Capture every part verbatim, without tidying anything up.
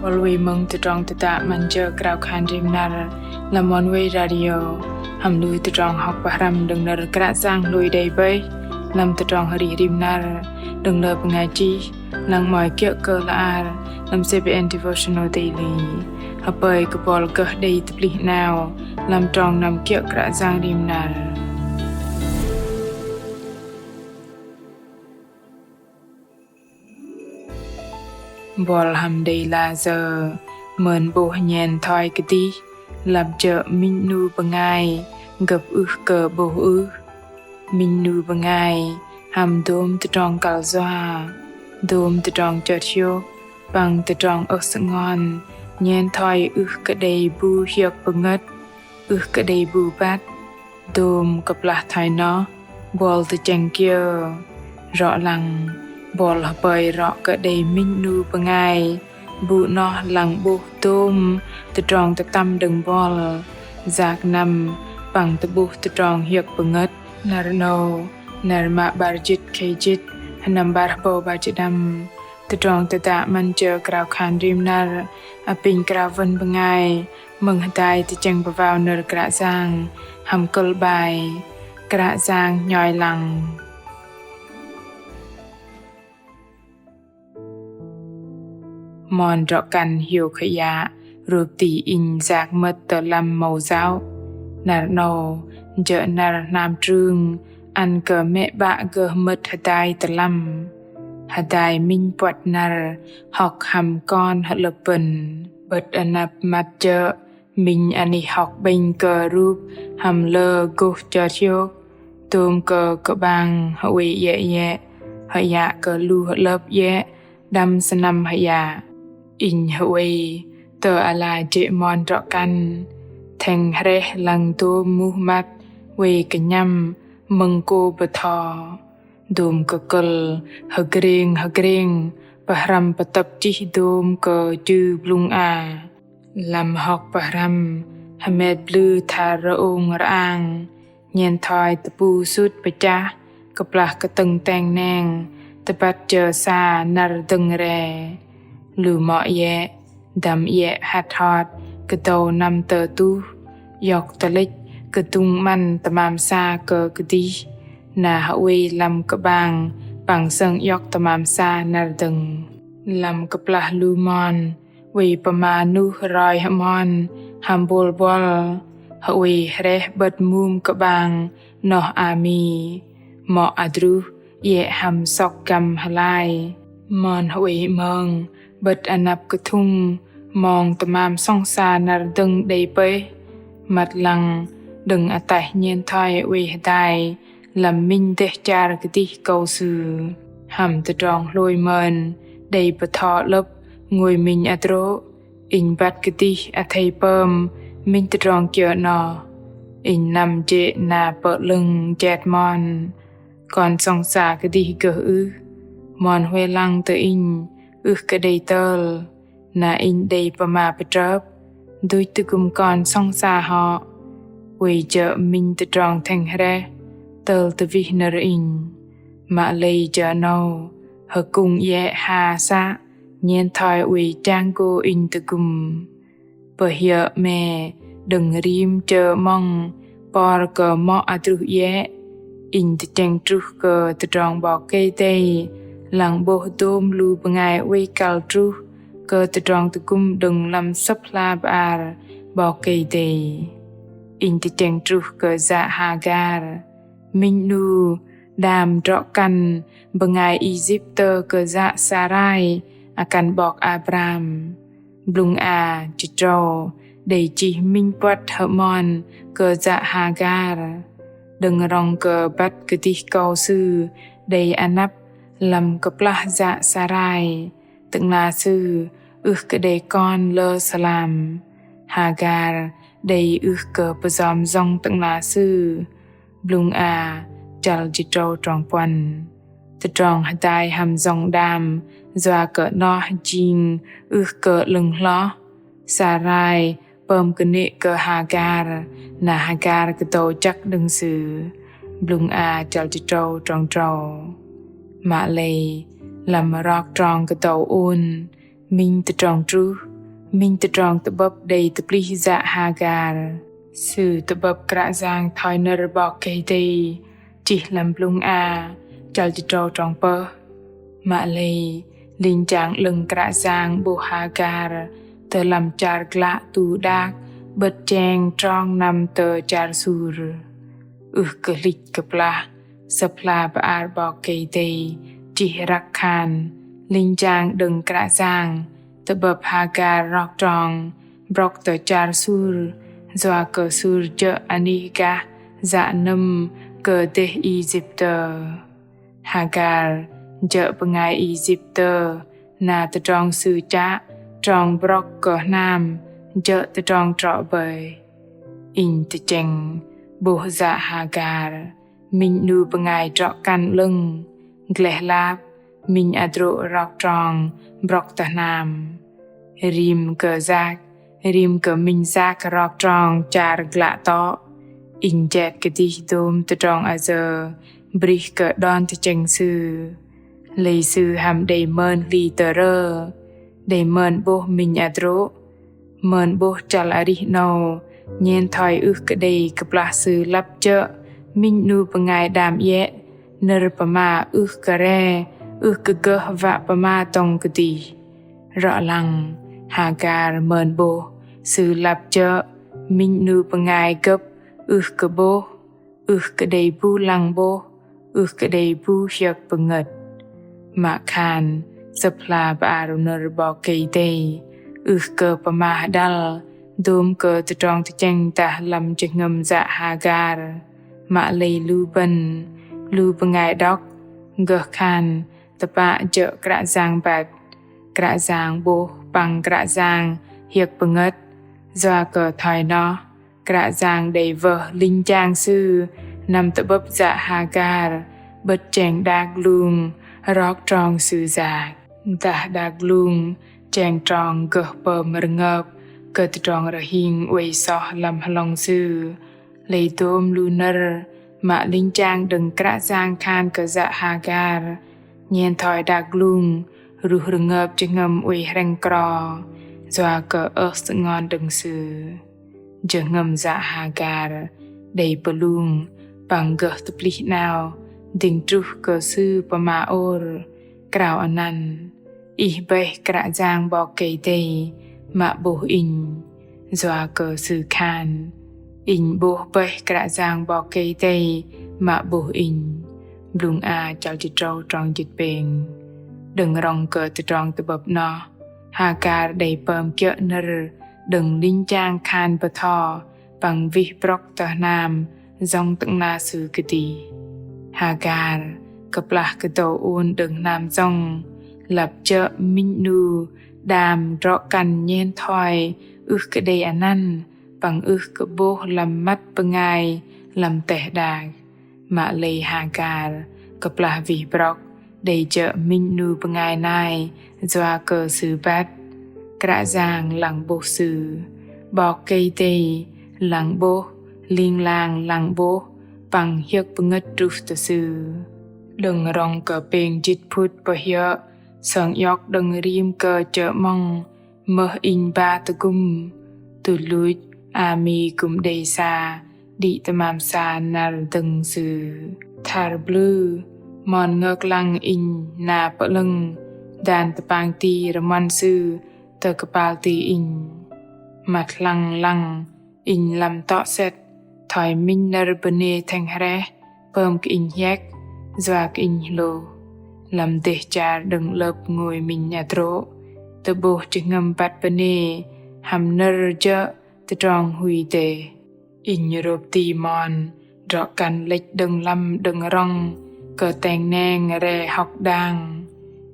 Bol wei mơ̆ng tơdrong tơdă 'Măn Jơ Krao Khan Rim Năr lăm Oneway Radio, hăm lu tơdrong hŏk pơhrăm đơ̆ng nơ̆r Kră Yang lui đei bơih lăm tơdrong arih rim năr đơ̆ng lơ bơngai chih, lăng mă kiơ̆ kơ hla ar lăm C B N Devotional Daily. Hơpơi kơ bol gơh đei tơplih 'nao lăm trong năm kiơ̆ Kră Yang rim năr. Bol hăm đei lah sơ̆ mơn 'bôh nhen thoi kơdih, lăp jơ̆ minh 'nu bơngai gơ̆p ưh kơ 'bôh ưh. Minh 'nu bơngai hăm dôm tơdrong kăl yua, dôm tơdrong chơt hiôk, păng tơdrong ưh sơngon, nhen thoi ưh kơ đei bu hiơ̆k pơngơ̆t, ưh kơ đei bu băt. Dôm kơplah thoi noh, bol tơchĕng kiơ? Rŏ lăng, bol hơpơi rŏ kơ đei minh 'nu bơngai bu noh lăng 'bôh dôm tơdrong tơtăm đơ̆ng bol, yak năm păng tơ'bôh tơdrong hiơ̆k pơngơ̆t. Năr 'nâu, năr mă 'bar jĭt khei jĭt, sơnăm 'bar hơbâu 'bar jĭt pơđăm. Tơdrong tơdă 'Măn Jơ Krao Khan Rim Năr apinh krao wơn bơngai mơ̆ng hơdai tơchĕng pơwao nơ̆r Kră Yang hăm kơ̆l 'bai Kră Yang hnhoi lăng. Mon drŏ-kăn hiôk hơyă rôp ti inh yak mơ̆t tơ lăm mâu yao. Năr 'nâu jơ̆ năr hnam trưng ăn kơ mĕ 'bă gơh mơ̆t hơdai tơ lăm. Hơdai minh puăt năr hŏk hăm kon hơ'lơ̆p bơ̆n. 'Bơ̆t anăp măt jơ̆ minh anih hŏk 'bĕnh kơ rup hăm lơ gôh chơt hiôk, dôm kơ kơ'bang hơ'uê iĕ iĕ, hơyă kơ lu hơ'lơ̆p iĕ, đăm sơnăm hơyă. Inh hơ'uê tơ ala jê̆ mon drŏ-kăn, thĕng hrĕh lăng dôm muh măt oei kơnhăm mơ̆ng kô̆ bơtho. Dôm kơ kơ̆l hơgrêng hơgrêng, pơhrăm pơtơ̆p chih dôm kơ chư blŭng a. Lăm hŏk pơhrăm hơmet blư thar rơông rơang, nhen thoi tơpu sŭt pơchah kơplah kơtơ̆ng teng neng, tơbăt jơ sa năr dơ̆ng re. Lu mŏ iĕ, dăm iĕ hăt hot kơdâu năm tơ tuh, iŏk tơlĕch kơdŭng 'măn tơmam sa kơ kơdih, na hơ'uê lăm kơ'bang păng sơng iŏk tơmam sa năr dơ̆ng. Lăm kơplah lu mon oei pơma nuh roi hơmon hăm bôl bol, hơ'uê hrĕh 'bơ̆t mum kơ'bang noh ami, mŏ adruh iĕ hăm sŏk găm hơlai. Mon hơ'uê mơ̆ng 'bơ̆t anăp kơthŭng mong tơmam sŏng sa năr dơ̆ng đei pơih, măt lăng đơ̆ng ataih nhen thoi oei hơdai lăm minh dêh char kơdih kâu sư. Hăm tơdrong hlôi mơn đei bơtho 'lơ̆p ngôi minh adrô̆, inh băt kơdih athei pơm minh tơdrong kiơ 'noh. Inh năm jê̆ na pơ'lơ̆ng jet mon: Kon sŏng sa kơdih gơh ưh? Mon hue lăng tơ inh: Ưh kơ đei tơl. Na inh đei pơma pơtrơp: Duch tơgŭm kon sŏng sa hŏ. Oei jơ̆ minh tơdrong thĕng hrĕh tơl tơwih nơ̆r inh. Mă lei jơ 'nâu hơkŭng iĕ ha să nhen thoi oei chang gô inh tơgŭm. Pơhiơ̆ 'me đơ̆ng rim chơ 'mŏng por kơ mŏ adruh iĕ, inh tơchĕng truh kơ tơdrong 'Bok Kei-Dei lăng 'bôh dôm lu bơngai oei kăl truh kơ tơdrong tơgŭm đơ̆ng lăm Sơ̆p hla bơar 'Bok Kei-Dei. Inh tơchĕng truh kơ yă Hagar, minh 'nu đam drŏ-kăn bơngai Isip tơ kơ yă Sarai akăn 'bok Abram. Blŭng a jĭt tơdrâu đei chih minh puăt hơmon kơ yă Hagar. Đơ̆ng rŏng kơ băt kơdih kâu sư đei anăp lăm kơplah yă Sarai, tơ'ngla sư ưh kơ đei kon lơ sơlam. Hagar đei ưh kơ pơyom yŏng tơ'ngla sư. Blŭng a chăl jĭt tơdrâu trong puăn. Tơdrong hơdai hăm yŏng đam yua kơ noh jing ưh kơ 'lơ̆ng hloh. Sarai pơm kơnê̆ kơ Hagar, na Hagar kơdâu chăk đơ̆ng sư. Blŭng a chăl jĭt tơdrâu trong tơdrâu. Mă lei lăm rok trong kơdâu ôn, minh tơdrong truh, Minh tơdrong tơ'bơ̆p đei tơplih yă Hagar. Sư tơ'bơ̆p Kră Yang thoi nơ̆r 'Bok Kei-Dei chih lăm blŭng a, chăl jĭt tơdrâu trong pơh. Mă lei, linh jang 'lơ̆ng Kră Yang 'bôh Hagar tơ lăm char glă tu đak 'bơ̆t cheng trong năm tơ char Sur. Ưh kơ hlĭch kơplah, Sơ̆p hla bơar 'Bok Kei-Dei chih răk khan, linh jang đơ̆ng Kră Yang tơ'bơ̆p Hagar rok trong brŏk tơ char Sur, yua kơ Sur jơ̆ anih gah yă nơ̆m kơ dêh Êjiptơ. Hagar jơ̆ bơngai Êjiptơ, na tơdrong sư chă trong brŏk kơ hnam jơ̆ tơdrong trŏ bơih. Inh tơchĕng 'bôh yă Hagar, minh 'nu bơngai drŏ kăn 'lơ̆ng, gleh lap, minh hơdrô̆ rok trong brŏk tơ hnam. Rim kơ yak, rim kơ minh yak rok trong char glă tŏ, inh jet kơdih dôm tơdrong ayơ brih kơ đon tơchĕng sư. Lei sư hăm đei mơn hli tơrơ, đei mơn 'bôh minh hơdrô̆, mơn 'bôh chăl arih 'nâu, nhen thoi ưh kơ đei kơplah sư lăp jơ̆ minh 'nu bơngai đam iĕ, nơ̆r pơma ưh kơ re, ưh kơ gơh wă pơma dŏng kơdih. Rŏ lăng, Hagar mơn 'bôh sư lăp jơ̆ minh 'nu bơngai gơ̆p ưh kơ 'bôh, ưh kơ đei bu lăng 'bôh, ưh kơ đei bu hiơ̆k pơngơ̆t. Mă khan, Sơ̆p hla bơar nơ̆r 'Bok Kei-Dei ưh kơ pơma hơđăl dôm kơ tơdrong tơchĕng dah lăm jơhngơ̆m yă Hagar. Mă lei lu bơ̆n, lu bơngai đŏk, gơh khan tơpă jơ̆ Kră Yang băt, Kră Yang 'bôh păng Kră Yang hiơ̆k pơngơ̆t, yua kơ thoi noh Kră Yang đei wơh linh jang Sư năm tơ'bơ̆p yă Hagar 'bơ̆t cheng đak glung rok trong sư yak. Dah đak glung cheng trong gơh pơm rơngơp kơ tơdrong rơhing oei soh lăm hlŏng sư. Lei dôm lu nơ̆r mă linh jang đơ̆ng Kră Yang khan kơ yă Hagar, nhen thoi đak glung ruh rơngơp jơhngơ̆m oei hrĕng kro, yua kơ ơh sơngon đơ̆ng sư. Jơhngơ̆m yă Hagar đei pơlung păng gơh tơplih 'nao dĭng truh kơ sư pơma ôr, krao anăn: Ih bơih Kră Yang 'Bok Kei-Dei mă 'bôh inh. Yua kơ sư khan: Inh 'bôh bơih Kră Yang 'Bok Kei-Dei mă 'bôh inh. Blŭng a chăl jĭt tơdrâu trong jĭt pêng. Đơ̆ng rŏng kơ tơdrong tơ'bơ̆p noh, Hagar đei pơm kiơ̆ nơ̆r đơ̆ng linh jang khan bơtho păng wih brŏk tơ hnam yŏng tơ'ngla sư kơdih. Hagar kơplah kơdâu ôn đơ̆ng hnam yŏng, lăp jơ̆ minh 'nu đam drŏ kăn nhen thoi ưh kơ đei anăn păng ưh kơ 'bôh lăm măt bơngai lăm teh đak. Mă lei Hagar kơplah wih brŏk đei jơ̆ minh 'nu bơngai nai yua kơ sư băt. Kră Yang lăng 'bôh sư, 'Bok Kei-Dei lăng 'bôh, ling lang lăng 'bôh păng hiơ̆k pơngơ̆t truh tơ sư. Đơ̆ng rŏng kơ pêng jĭt phŭt pơhiơ̆ sơng iŏk đơ̆ng rim kơ chơ'mŏng mơh inh ba tơgŭm. Tuch luch ami kư̆m đei sa đĭ tơmam sa năr dơ̆ng sư. Thar blư mon ngơk lăng inh na pơ'lơ̆ng dan tơpang ti rơmăn sư tơ kơpal ti inh. Măt hlăng lăng inh lăm tŏ sĕt thoi minh nơ̆r bơnê thĕng hrĕh pơm kơ inh hiĕk, yua kơ inh hlôh. Lăm dêh char đơ̆ng 'lơ̆p ngôi minh hơdrô̆, tơ'bôh jơhngơ̆m băt bơnê hăm nơ̆r jơ̆ tơdrong hui dêh. Inh rôp ti mon drŏ kăn lĕch đơ̆ng lăm đơ̆ng rŏng kơ teng neng re hŏk đang.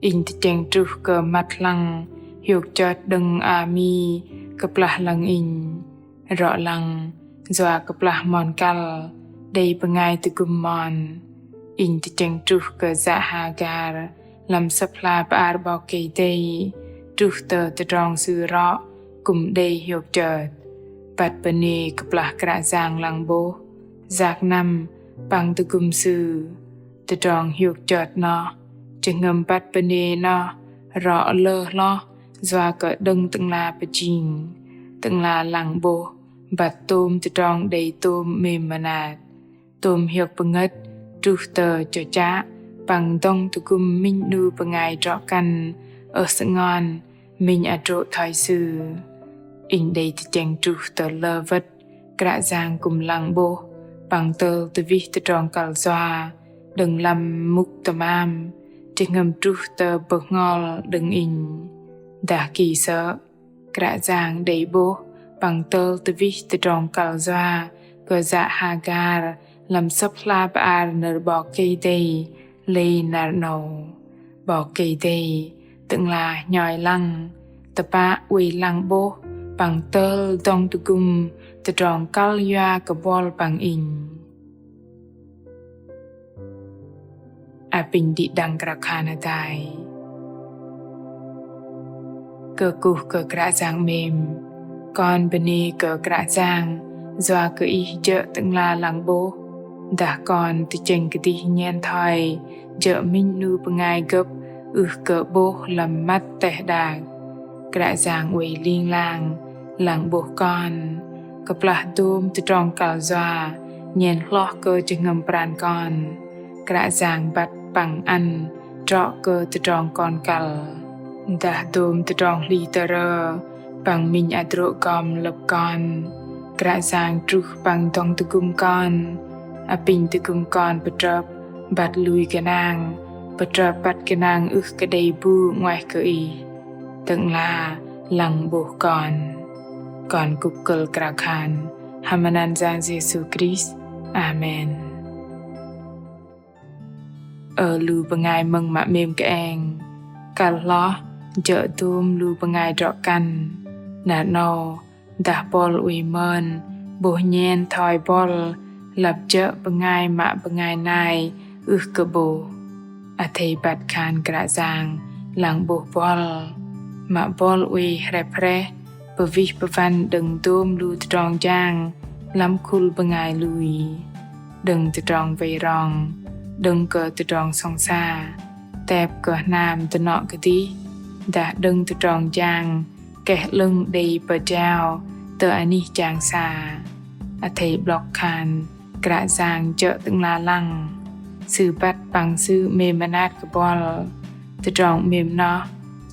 Inh tơchĕng truh kơ măt hlăng hiôk chơt đơ̆ng ami kơplah lăng inh. Rŏ lăng, yua kơplah mon kăl đei bơngai tơgŭm mon. Inh tơchĕng truh kơ yă Hagar lăm Sơ̆p hla bơar 'Bok Kei-Dei, truh tơ tơdrong sư rŏ kư̆m đei hiôk chơt. Băt bơnê kơplah Kră Yang lăng 'bôh, yak năm păng tơgŭm sư. Tơdrong hiôk chơt noh, jơhngơ̆m băt bơnê noh rŏ lơ hloh yua kơ đơ̆ng Tơ'ngla pơjing, Tơ'ngla lăng 'bôh băt tôm tơdrong đei tôm 'mêm mơnat, tôm hiơ̆k pơngơ̆t truh tơ chơchă păng dŏng tơgŭm minh 'nu bơngai drŏ kăn, ơh sơngon minh adrô̆ thoi Sư. Inh đei tơchĕng truh tơ lơ wơ̆t Kră Yang kư̆m lăng 'bôh păng tơl tơwih tơdrong kăl yua đơ̆ng lăm mŭk tơmam, jơhngơ̆m truh tơ bơhngol đơ̆ng inh. Dah ki sơ̆, Kră Yang đei 'bôh păng tơl tơwih tơdrong kăl yua kơ yă Hagar lăm Sơ̆p hla bơar nơ̆r 'Bok Kei-Dei lei năr 'nâu. 'Bok Kei-Dei, Tơ'ngla hnhoi lăng, tơpă oei lăng 'bôh păng tơl dŏng tơgŭm tơdrong kăl yua kơ buăl păng inh. Apinh đĭ đăng krao khan hơdai. Kơkuh kơ Kră Yang 'mêm, kon bơnê kơ Kră Yang yua kơ Ih jơ̆ Tơ'ngla lăng 'bôh, dah kon tơchĕng kơdih nhen thoi jơ̆ minh 'nu bơngai gơ̆p ưh kơ 'bôh lăm măt teh đak. Kră Yang oei ling lang lăng 'bôh kon, kơplah dôm tơdrong kăl yua nhen hloh kơ jơhngơ̆m pran kon, Kră Yang băt păng ăn trŏ kơ tơdrong kon kăl. Dah dôm tơdrong hli tơrơ păng minh adrô̆ gom lơ̆p kon, Kră Yang truh păng dŏng tơgŭm kon, apinh tơgŭm kon pơtrơp băt lui gơnang, pơtrơp băt gơnang ưh kơ đei bu 'nguaih kơ Ih. Tơ'ngla lăng 'bôh kon. Kon kŭk kơ̆l krao khan hăm anăn Yang Yêsu Krist. Amen. Ơ lu bơngai mơ̆ng mă 'mêm kơeng, kăl hloh jơ̆ dôm lu bơngai drŏ kăn. Năr 'nâu, dah buăl oei mơn 'bôh nhen thoi buăl lăp jơ̆ bơngai mă bơngai nai ưh kơ 'bôh, athei băt khan Kră Yang lăng 'bôh buăl, mă buăl oei hrĕp hrĕh pơwih pơwăn đơ̆ng dôm lu tơdrong jang lăm khul bơngai lui, đơ̆ng tơdrong wei rong, đơ̆ng kơ tơdrong sŏng sa, tep kơ hnam dơnŏ kơdih, dah đơ̆ng tơdrong jang keh 'lơ̆ng đei pơjao tơ anih jang sa. Athei 'blŏk khan Kră Yang jơ̆ Tơ'ngla lăng, Sư băt păng Sư 'mêm mơnat kơ buăl. Tơdrong 'mêm noh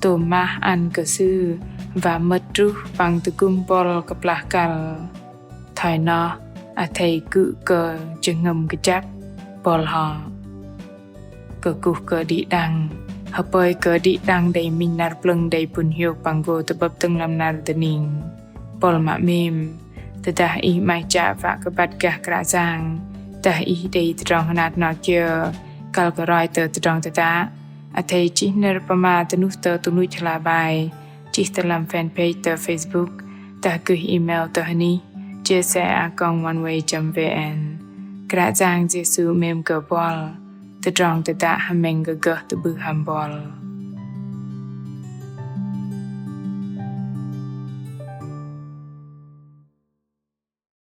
tôm mah ăn kơ Sư wă mơ̆t truh păng tơgŭm buăl kơplah kăl. Thoi noh athei kư̆m kơ jơhngơ̆m kơjăp buăl hŏ. Kơkuh kơ đĭ đăng, hơpơi kơ đĭ đăng đei minh năr plơ̆ng đei pŭn hiôk păng gô tơ'bơ̆p dơ̆ng lăm năr dơning. Buăl mă 'mêm, tơdah ih 'maih chă wă kơ băt gah Kră Yang, dah ih đei tơdrong hơnat hơnot kiơ kăl kơ roi tơ tơdrong tơdă, athei chih nơ̆r pơma dơnuh tơ tuch luch hla bai, chih tơ lăm fanpage tơ Facebook, dah gơh email tơ hơnih chia sẻ a còng oneway chấm vn. Kră Yang Yêsu 'mêm kơ buăl. Tơdrong tơdă hơmĕng gơh gơh tơ'bưh hăm buăl.